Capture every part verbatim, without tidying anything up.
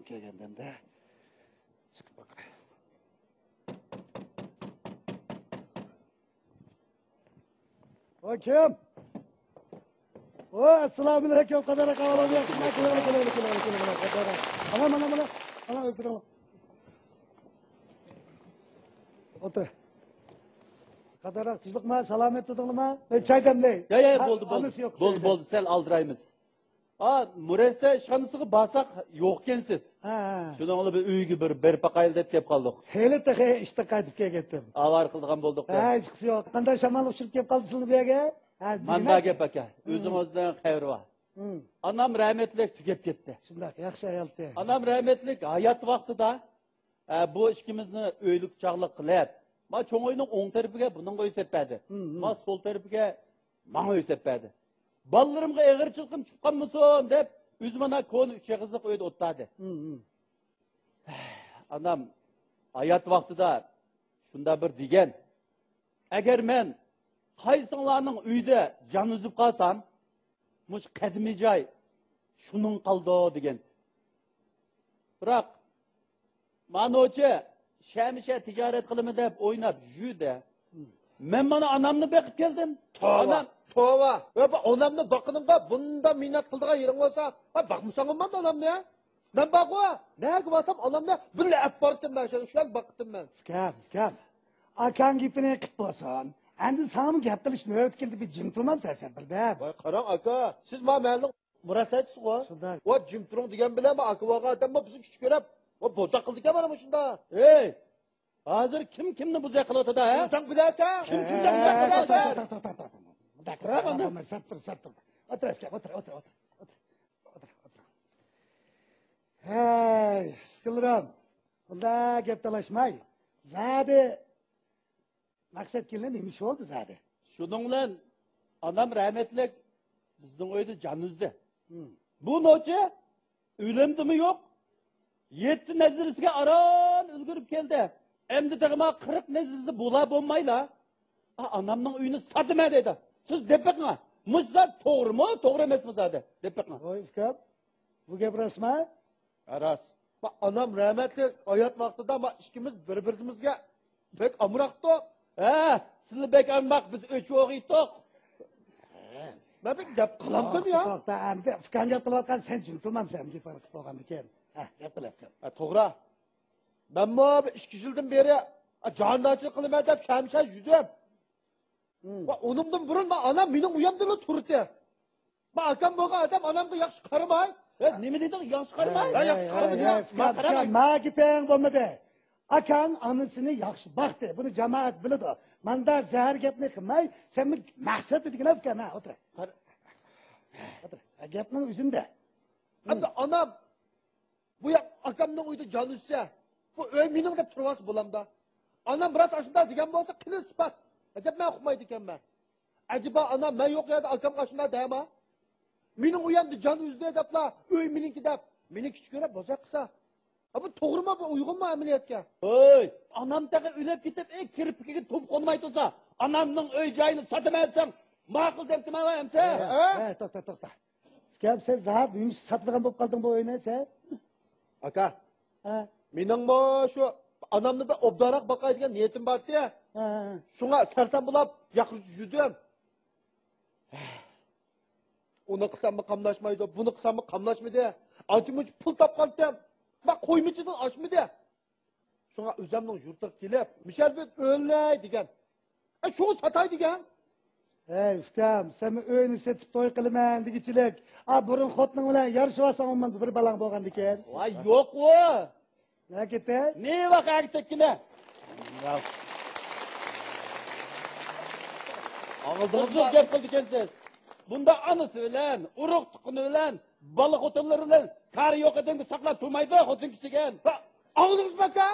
كەلگەندە چىقىپ باقاي. ۋاي، كىم؟ ۋاي، ئەسسالامۇئەلەيكۇم، قادىر ئاكا. مانا، مانا، مانا، مانا، مانا، ئۆتۈرۈڭ. ئولتۇر. قادىر ئاكا، تۇزلۇقما، سالامەت تۇردۇڭلارما؟ ئەي، چاي دەملەي. يا، يا، ھە، بولدى، بولدى. ئانىسى يوق بولدى، بولدى، سەل ئالدىرايمىز. ئا، مۇرەسسە ئىشخانىسىغا بارساق، يوقكەنسىز. ھە، ھە. شۇنىڭ بىلەن بىر ئۆيگە بىر بېرىپ باقايلى دەپ كەپ قالدۇق. ھېلى تېخى ئىشتىن قايتىپ كەلگەنتىم. ئاۋارە قىلىدىغان بولدۇق. ھە، ھېچقىسى يوق. قانداق شامال ئۇچۇرۇپ كەپ قالدى سىلىنى بۇ يەرگە؟ ھە، مانا دېگىنە. گەپ ئاكا. ھىم. ئۆزىڭىزنىڭ خەۋىرى بار. ھىم. ئانام رەھمەتلىك تۈگەپ كەتتى. شۇنداق، ياخشى ئايالتى. ئانام رەھمەتلىك ھايات ۋاقتىدا، ئە، بۇ ئىككىمىزنى ئۆيلۈك چاغلىق قىلىپ، ما چوڭ ئۆينىڭ ئوڭ تەرىپىگە بۇنىڭغا ئۆي سېلىپ بەردى. ھىم، ھىم. ما سول تەرىپىگە ماڭا ئۆي سېلىپ بەردى. بالىلىرىمغا ئېغىرچىلىقىم چۈشۈپ قالمىسۇن دەپ، ئۆزى مانا كونا ئۈچ ئېغىزلىق ئۆيدە ئولتۇردى. ھىم، ھىم. ئانام ھايات ۋاقتىدا شۇنداق بىر دېگەن، ئەگەر مەن قايسىڭلارنىڭ ئۆيىدە جان ئۈزۈپ قالسام، مۇشۇ قەدىمىي جاي شۇنىڭ قالىدۇ دېگەن. بىراق، مانوچى شەمشە تىجارەت قىلىمەن دەپ ئويناپ يۈردى. مەن مانا ئانامنى بېقىپ كەلدىم. توۋا، ئانام توۋا. ۋە بۇ ئانامنى باققىنىڭغا بۇنداق مىننەت قىلىدىغان يېرىڭ بولسا، ۋە باقمىساڭ بولمامدۇ ئانامنى؟ مەن بارغۇ، نەگە بارسام ئانامنى بىللە ئەپ بارتتىم مەن، شۇ، شۇنداق باقتىم مەن. ئۇكام، ئۇكام. ئاكاڭ گېپىنى قىپ بولسۇن. ئەمدى ساڭىمۇ گەپ قىلىش نۆۋىتى كەلدى، بىر جىم تۇرمامسەن سەن بىردەم؟ ۋاي قاراڭ ئاكا، سىز ما مەھەللىنىڭ مۇرەسسەچىسىغۇ. شۇنداق. ۋاي جىم تۇرۇڭ دېگەن بىلەن ما ئاكا بولغان ئادەممۇ بىزنى كىچىك كۆرۈپ، ۋاي بوزەك قىلىدىكەن مانا مۇشۇنداق. ھەي! ھازىر كىم كىمنى بوزەك قىلىۋاتىدۇ، ھە؟ ئۆزۈڭ بىلەسەن. كىم كىمنى بوزەك قىلىۋاتىدۇ؟ توختاڭ، توختاڭ، توختاڭ، توختاڭ. بىراق ئۇنى. سەپ تۇر، سەپ تۇر. ئولتۇر، ئۆسكەم، ئولتۇر، ئولتۇر، ئولتۇر. ئولتۇر، ئولتۇر. ھەي، ئىككىلىرىم. بۇنداق گەپ تالاشماي. زادى مەقسەت كېلىن نېمە ئىش بولدى زادى؟ شۇنىڭ بىلەن ئانام رەھمەتلىك بىزنىڭ ئۆيدە جان ئۈزدى. ھىم. بۇ نوچى ئۆلۈمدىمۇ يوق، يەتتە نەزىرىسىگە ئاران ئۈلگۈرۈپ كەلدى. ئەمدى تېخىمۇ قىرىق نەزىرىسى بولا بولمايلا، ئا، ئانامنىڭ ئۆيىنى ساتىمەن دەيدۇ. سىز دەپ بېقىڭا، مۇشۇ زادى توغرىمۇ، توغرا ئەمەسمۇ زادى؟ دەپ بېقىڭا. ۋاي ئۇكام، بۇ گەپ راستمۇ؟ ھە، راست. ما ئانام رەھمەتلىك ھايات ۋاقتىدا ما ئىككىمىز بىر-بىرىمىزگە بەك ئامراقتۇق. ھە، سىلى بەك ئامراق، بىز ئۆچ ئوغۇيتتۇق. مەن بىر گەپ قىلامدىم يا. توختا، توختا، ئەمدى ئۇكاڭ گەپ قىلىۋاتقان سەن جىم تۇرمامسەن، ئەمدى بولغاندىكىن. ھە، گەپ قىل، گەپ قىل. ھە، توغرا. مەنمۇ بىر ئىككى يىلدىن بېرى، ھە، جاندارچىلىق قىلىمەن دەپ شەمشەر يۈدۈم. ھىم. ۋە ئۇنىڭدىن بۇرۇن ما ئانام مېنىڭ ئۇيامدىلا تۇردى. ما ئاكام بولغان ئادەم ئانامغا ياخشى قارىماي. ھە، نېمە دېدىڭ؟ ياخشى قارىماي؟ ھە، ياخشى قارىماي. ما قارىماي. ما گېپىڭ بولمىدى. ئاكاڭ ئانىسىنى ياخشى باقتى. بۇنى جامائەت بىلىدۇ. ماندا زەھەر گەپنى قىلماي، سەنمۇ مەقسەت دېگىنە ئۇكام، ھە، ئولتۇر. ئولتۇر. ھە، گەپنىڭ ئۆزۈندە. ئەمدى ئانام بۇ ياق ئاكامنىڭ ئۆيىدە جان ئۈزسە، بۇ ئۆي مېنىڭ دەپ تۇرۇۋالسا بولامدا؟ ئانام راست ئاشۇنداق دېگەن بولسا، قېنى ئىسپات؟ ئەجەب مەن ئۇقمايدىكەنمەن. ئەجەبا ئانام مەن يوق يەردە ئاكامغا ئاشۇنداق دەيما؟ مېنىڭ ئۇيامدا جان ئۈزدى دەپلا، ئۆي مېنىڭكى دەپ، مېنى كىچىك كۆرۈپ بوزەك قىلسا. ھە، بۇ توغرىمۇ، بۇ ئۇيغۇنمۇ ئەمەلىيەتكە؟ ھوي، ئانام تېخى ئۆلۈپ كېتىپ، ئەي، كىرپىكىگە توم قونماي تۇرسا، ئانامنىڭ ئۆي جايىنى ساتىمەن دېسەڭ، ماقۇل دەپتىمەن ئەمسە؟ ھە، ھە، توختا، توختا. ئۇكام، سەن زادى نېمىشقا ساتىدىغان بولۇپ قالدىڭ بۇ ئۆينى سەن؟ ئاكا، ھە. مېنىڭمۇ شۇ ئانامنى بىر ئوبدانراق باقاي دېگەن نىيىتىم بارتى. ھە، ھە، ھە. شۇڭا سەرسان بولاپ ياقا يۈدۈم. ئۇنى قىلساممۇ قاملاشمايدۇ، بۇنى قىلساممۇ قاملاشمىدى. ئانچە-مۇنچە پۇل تاپقانتىم. ما قويمىچىدىن ئاشمىدى. شۇڭا ئۆزەمنىڭ يۇرتىغا كېلىپ، مىشەل بىر ئۆيلەي دېگەن. ئە، شۇنى ساتاي دېگەن. ھەي، ئۇكام، سەن ئۆينى سېتىپ توي قىلىمەن دېگۈچىلىك. ئا، بۇرۇن خوتۇنۇڭ بىلەن يارىشىۋالساڭ ئۇنىڭدا بىر بالاڭ بولغاندىكىن. ۋاي، يوق ئۇ. نەگە كېتەي؟ نېۋاق ئەگىتەككىنە. ئاڭلىدىڭىزمۇ؟ ئۇزۇن گەپ قىلىدىكەنسىز. بۇنداق ئانىسى بىلەن، ئۇرۇق تۇغقىنى بىلەن، بالا خوتۇنلىرى بىلەن كارى يوق ئادەمگە ساقلاپ تۇرمايدۇ، خوتۇن كىشىگە. ھە، ئاڭلىدىڭىزمۇ ئاكا؟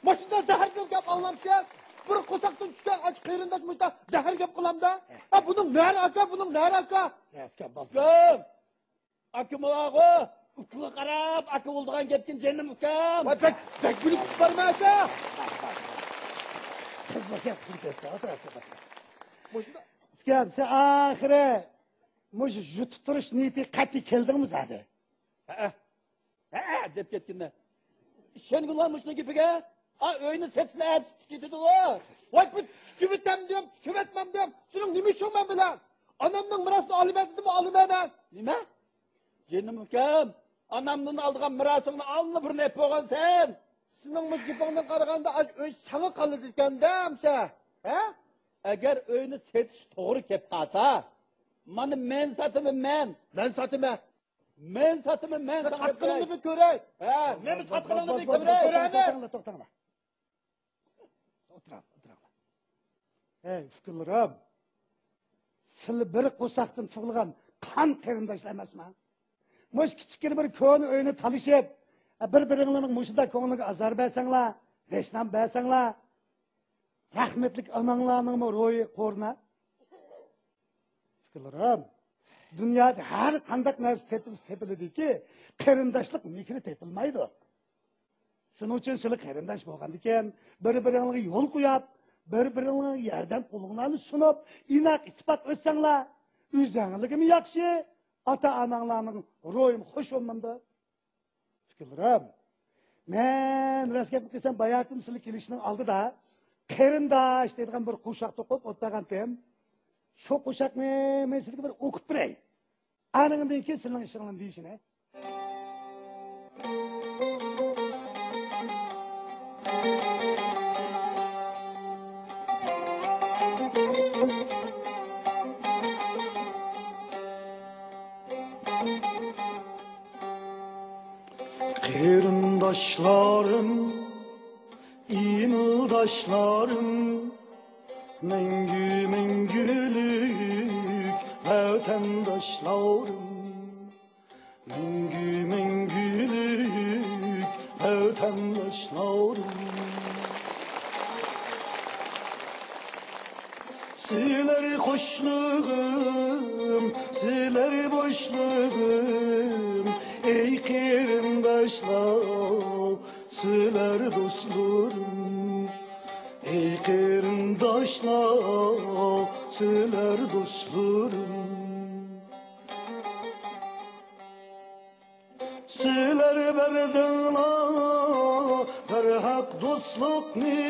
ماشۇنداق زەھەرگە گەپ ئاڭلامسىز؟ بىر قورساقتىن چۈشكەن ئاچ قېرىنداش مۇشۇنداق زەھەر گەپ قىلامدا؟ ھە، بۇنىڭ نەرى ئاكا، بۇنىڭ نەرى ئاكا؟ ھە، ئۇكام، بولدى. ئۇكام! ئاكىمۇ بارغۇ، ئۇكىغا قاراپ ئاكا بولىدىغان گەپكىن جېنىم ئۇكام. ۋاي، بەك، بەك بىلىپ چىقىپارمەن ئاكا. قىزلار گەپ قىلىپ كەتسە، ئولتۇر، ئولتۇر. مۇشۇنداق. ئۇكام، سەن ئاخىرى مۇشۇ يۇتۇپ تۇرۇش نىيىتى قەتئىي كەلدىڭمۇ زادى؟ ھەئە. ھە، دەپ كەتكىنىنى. ئىشەنگۈلار مۇشۇنىڭ گېپىگە. ئا، ئۆينى سېتىشنى ئەتىسى كېتىدىغۇ. ۋاي، بۇ تىكىۋېتەمدىم، تىكىۋەتمەمدىم. سېنىڭ نېمە ئىشىڭ مەن بىلەن؟ ئانامنىڭ مىراسىنى ئالىمەن دېدىمۇ، ئالىمەن مەن. نېمە؟ جېنىم ئۇكام، ئانامدىن ئالىدىغان مىراسىڭنى ئاللىبۇرۇن ئېلىپ بولغانسەن. سېنىڭ مۇشۇ گېپىڭدىن قارىغاندا، ئاشۇ ئۆي ساڭا قالىدىكەن-دە، ئەمىسە. ھە؟ ئەگەر ئۆينى سېتىش توغرا كەپ قالسا، مانا مەن ساتىمەن، مەن. مەن ساتىمەن. مەن ساتىمەن، مەن ساڭا ساتقىنىڭنى بىر كۆرەي. ھە، مەن بىر ساتقىنىڭنى بىر كۆرەي. توختاڭلار، توختاڭلار. ئولتۇراڭلار، ئولتۇراڭلار. ھەي، ئۇكىلىرىم، سىلەر بىر قورساقتىن تۇغۇلغان قان قېرىنداشلار ئەمەسمۇ؟ مۇشۇ كىچىككىنە بىر كونا ئۆينى تالىشىپ، بىر-بىرىڭلارنىڭ مۇشۇنداق كۆڭلىگە ئازار بەرسەڭلار، ۋەيران بەرسەڭلار، رەھمەتلىك ئاناڭلارنىڭمۇ روھى قورۇنا. ئۇكىلىرىم، دۇنيادا ھەر قانداق نەرسە تېپىلسا تېپىلىدۇكى، قېرىنداشلىق مېھرى تېپىلمايدۇ. شۇنىڭ ئۈچۈن سىلەر قېرىنداش بولغاندىكىن، بىر-بىرىڭلارغا يول قويۇپ، بىر-بىرىڭلارغا ياردەم قولۇڭلارنى سۇنۇپ، ئىناق ئىتتىپاق ئۆتسەڭلار، ئۆزۈڭلارغىمۇ ياخشى، ئاتا-ئاناڭلارنىڭ روھىمۇ خوش بولمامدۇ؟ ئۇكىلىرىم، مەن راست گەپنى قىلسام، باياتىن سىلەر كېلىشنىڭ ئالدىدا قېرىنداش دەيدىغان بىر قوشاق توقۇپ ئولتۇرغانتىم. شۇ قوشاقنى مەن سىلەرگە بىر ئوقۇپ بېرەي. ئانىڭدىن كېيىن سىلەرنىڭ ئىشىڭلارنى دېيىشىنى. قېرىنداشلارىم، ئىمىلداشلارىم، مەڭگۈ مەڭگۈلۈك ۋەتەنداشلارىم، مەڭگۈ مەڭگۈلۈك ۋەتەنداشلارىم. سىلەر خوشلۇقۇم، سىلەر بوشلۇقۇم، ئەي قېرىنداشلار، سىلەر دوستلىرىم. ئەي قېرىنداشلار، سىلەر دوستلىرىم. سىلەر بەردىڭلار بىر ھەق دوستلۇقنى.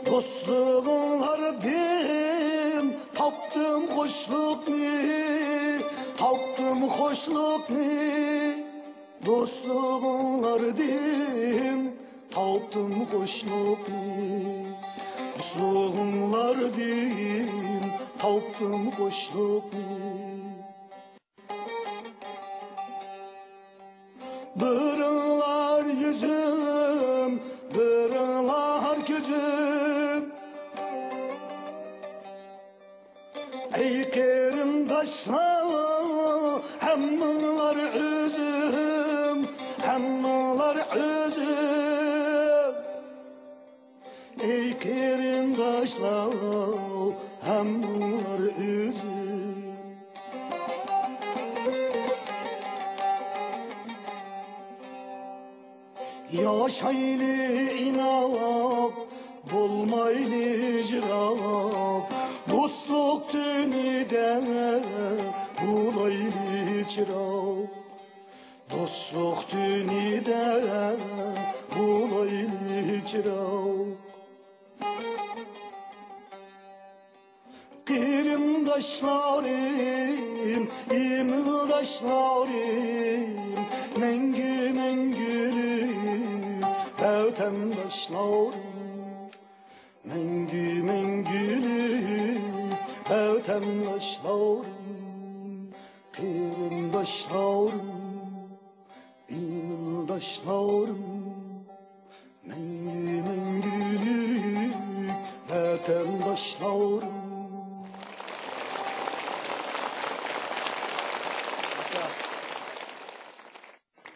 دوستلۇقۇڭلاردىن تاپتىم خوشلۇقنى، تاپتىم خوشلۇقنى. دوستلۇقۇڭلاردىن تاپتىم خوشلۇقنى. دوستلۇقۇڭلاردىن تاپتىم خوشلۇقنى. بىرىڭلار يۈزۈم، بىرىڭلار كۆزۈم. ئەي قېرىنداشلار، ھەممىڭلار ئۆزۈم، ھەممىڭلار ئۆزۈم. ئەي قېرىنداشلار، ھەممىڭلار ئۆزۈم. ياشايلى ئىناق، بولمايلى يىراق، دوستلۇق تۈنىدە بولايلى چىراغ. دوستلۇق تۈنىدە بولايلى چىراغ. قېرىنداشلارىم، ئىمىلداشلارىم، مەڭگۈ مەڭگۈلۈك ۋەتەنداشلارىم. مەڭگۈ مەڭگۈلۈك ۋەتەنداشلارىم، قېرىنداشلارىم، ئىلىمداشلارىم، مەڭگۈ مەڭگۈلۈك ۋەتەنداشلارىم.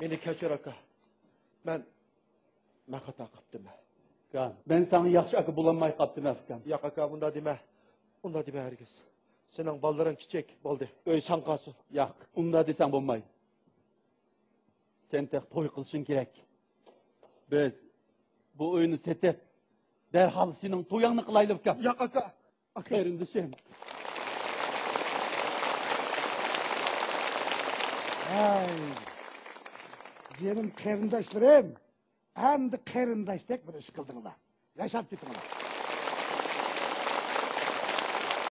مېنى كەچۈر، ئاكا. مەن، مەن خاتا قىپتىمەن. ئۇكام، مەن ساڭا ياخشى ئاكا بولالماي قاپتىمەن، ئۇكام. ياق، ئاكا، ئۇنداق دېمە. ئۇنداق دېمە ھەرگىز. سېنىڭ بالىلىرىڭ كىچىك، بولدى. ئۆي ساڭا قالسۇن. ياق، ئۇنداق دېسەڭ بولمايدۇ. سەن تېخى توي قىلىشىڭ كېرەك. بىز بۇ ئۆينى سېتىپ، دەرھال سېنىڭ تويۇڭنى قىلايلى، ئۇكام. ياق، ئاكا. ئاكا. قېرىندىشىم. ھەي، جېنىم قېرىنداشلىرىم، ئەمدى قېرىنداشتەك بىر ئىش قىلدىڭلار. ياشاپ كېتىڭلار.